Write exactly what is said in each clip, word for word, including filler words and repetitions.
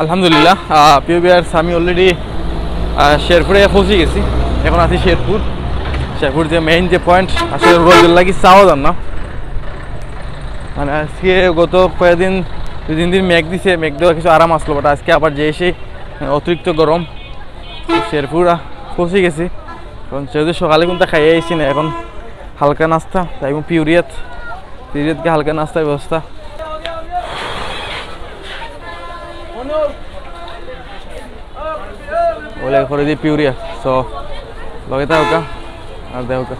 আলহামদুলিল্লাহ, আহ, প্রিয় ভিউয়ার্স, আমি অলরেডি শেরপুরে পৌঁছে গেছি। এখন আছি শেরপুর। শেরপুর যে মেইন যে পয়েন্ট, আসলে রোদের লাগি চাওয়া যার না। মানে আজকে গত কয়েকদিন, দুই তিন দিন মেঘ দিছে, মেঘ দেওয়া কিছু আরাম আসলো, বাট আজকে আবার যে এসে, আহ, অতিরিক্ত গরম। তো শেরপুর, আহ, পৌঁছে গেছি। এখন যেহেতু সকালে কোনটা খাইয়ে আইছি না, এখন হালকা নাস্তা, তাই এবং পিউরিয়াত, পিউরিয়াতকে হালকা নাস্তার ব্যবস্থা। ওলে করে দি পিউরিয়া, সো লগে থাকো আর দেখো।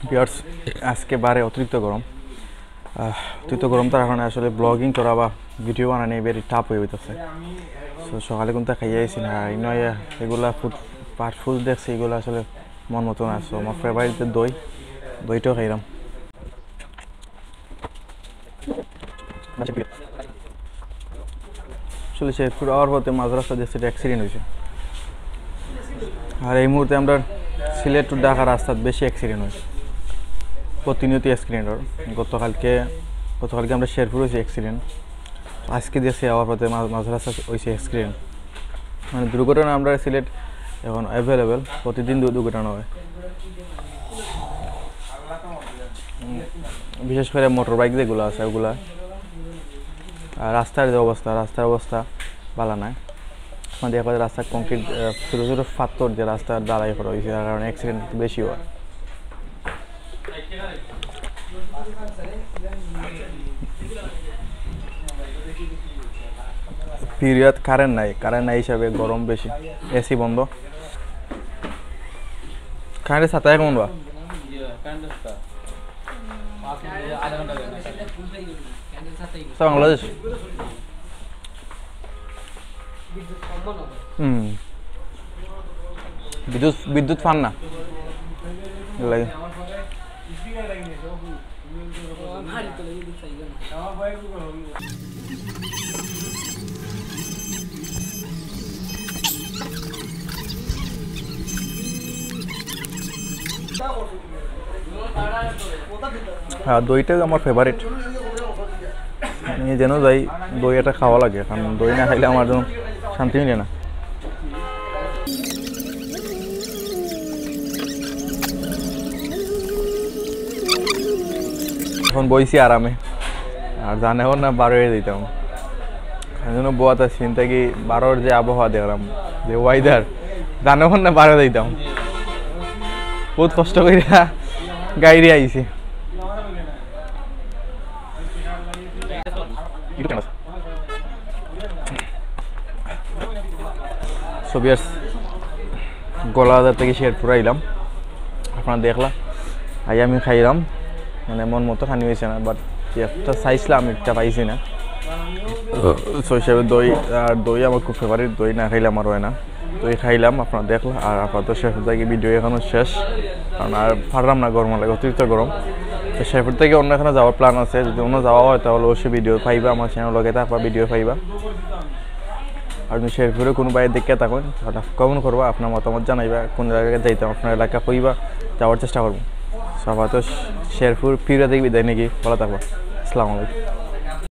ভিউয়ার্স, আজকে বারে অতিরিক্ত গরম। আহ, অতিরিক্ত গরম তার কারণে আসলে ব্লগিং করা বা ভিডিও বানানি ভেরি টাফ হয়ে হইতেছে। তো সকালে কোনটা খাইয়ে আইছি না, আর ইনো আইয়া এগুলা ফুড, ফাস্ট ফুড দেখছি, এগুলা আসলে মন মতো না। So আমার ফেভারিট যে দই, দইটাও খাইলাম। আসলে শেরপুর আওয়ার পথে মাঝ রাস্তা দেখছি একটা অ্যাক্সিডেন্ট হয়েছে। আর এই মুহূর্তে আমরা সিলেট টু ঢাকা রাস্তাত বেশি অ্যাক্সিডেন্ট হয়, প্রতিনিয়ত অ্যাক্সিডেন্ট হয়। গতকালকে, গতকালকে আমরা শেরপুর হয়েছে অ্যাক্সিডেন্ট, আজকে দেখছি আওয়ার পথে মা-, মাঝ রাস্তা হয়েছে অ্যাক্সিডেন্ট। মানে দুর্ঘটনা আমরা সিলেট এখন অ্যাভেলেবেল, প্রতিদিন দু-, দুর্ঘটনা হয়। উম, বিশেষ করে মোটর বাইক যেগুলো আছে ওগুলা। আর রাস্তার যে অবস্থা, রাস্তার অবস্থা ভালো নাই। আমাদের একবারে রাস্তা কংক্রিট, আহ, ছোটো ছোটো পাথর যে রাস্তার ঢালাই করা হয়েছে, যার কারণে অ্যাক্সিডেন্ট বেশি হয়। পিরিয়ড কারেন্ট নাই, কারেন্ট নাই হিসাবে গরম বেশি, এসি বন্ধ। কারেন্টের ছাতা এখন বা? বাংলাদেশ। হুম। বিদ্যুৎ, বিদ্যুৎ পান না। এর লাগি। হ্যাঁ, দইটা আমার ফেভারিট। আমি যেন যাই, দই এটা খাওয়া লাগে, কারণ দই না খাইলে আমার যেন শান্তি মিলে না। এখন বইছি আরামে, আর জানে না বারো হয়ে দিতাম। এই জন্য বোয়াত আছি, চিন্তা কি বারোর যে আবহাওয়া দেখলাম, যে ওয়েদার, জানে না বারো দিতাম। বহুত কষ্ট করে গাড়ি আইছি। So viewers, গোয়ালন্দার থেকে শেরপুর আইলাম, আপনারা দেখলা। আই আমি খাইলাম, মানে মন মতো খানি হয়েছে না, বাট একটা চাইছিলাম, একটা পাইছি না। So হিসাবে দই, আর দই আমার খুব ফেভারিট, দই না খাইলে আমার হয় না। দই খাইলাম, আপনারা দেখলা। আর আপাতত শেরপুর থেকে ভিডিও এখনো শেষ, কারণ আর পারলাম না, গরম লাগে, অতিরিক্ত গরম। তো শেরপুর থেকে অন্য এখানে যাওয়ার প্ল্যান আছে, যদি অন্য যাওয়া হয় তাহলে অবশ্যই ভিডিও পাইবা, আমার চ্যানেল লগে থাকবা, ভিডিও পাইবা। আর যদি শেরপুরে কোনো বাইরে দেখে থাকেন, তাহলে কমেন্ট করবা, আপনার মতামত জানাইবা, কোন জায়গায় যাইতাম, আপনার এলাকা কইবা, যাওয়ার চেষ্টা করবো। So আপাতত শেরপুর পিরিয়ড থেকে বিদায় নাকি, ভালো থাকবা, আসসালামু আলাইকুম।